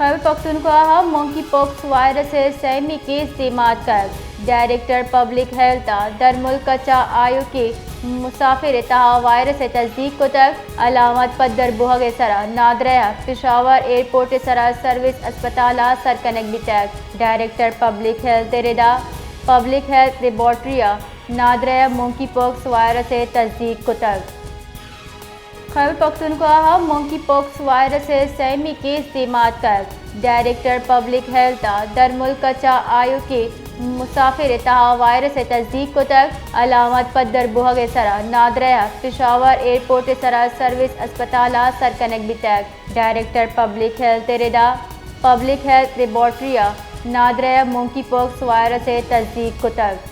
خیبر پختونخوا ءَ منکی پاکس وائرس ءِ سیمی کیس دیما اتکگ۔ ڈائریکٹر پبلک ہیلتھ ءَ درملک ءَ چہ آیوکیں مسافر ءِ تہا وائرس ءِ تصدیق کتگ۔ علامت پدر بوھگ ءِ سرا نادرہ ءَ پشاور ایئرپورٹ ءِ سرا سروس اسپتال ءَ سر کنگ بیتگ۔ ڈائریکٹر پبلک ہیلتھ ءِ ردا پبلک ہیلتھ لیبارٹری ءَ نادرہ ءَ منکی پاکس وائرس ءِ تصدیق کتگ۔ خیبر پختونخوا ءَ منکی پاکس وائرس ءِ سیمی کیس دیما اتکگ۔ ڈائریکٹر پبلک ہیلتھ ءَ درملک ءَ چہ آیوکیں مسافر ءِ تہا وائرس ءِ تصدیق کتگ۔ علامت پدر بوھگ ءِ سرا نادرہ ءَ پشاور ایئرپورٹ ءِ سرا سروس اسپتال ءَ سر کنگ بیتگ۔ ڈائریکٹر پبلک ہیلتھ ءِ ردا پبلک ہیلتھ لیبارٹری ءَ نادرہ ءَ منکی پاکس وائرس ءِ تصدیق کتگ۔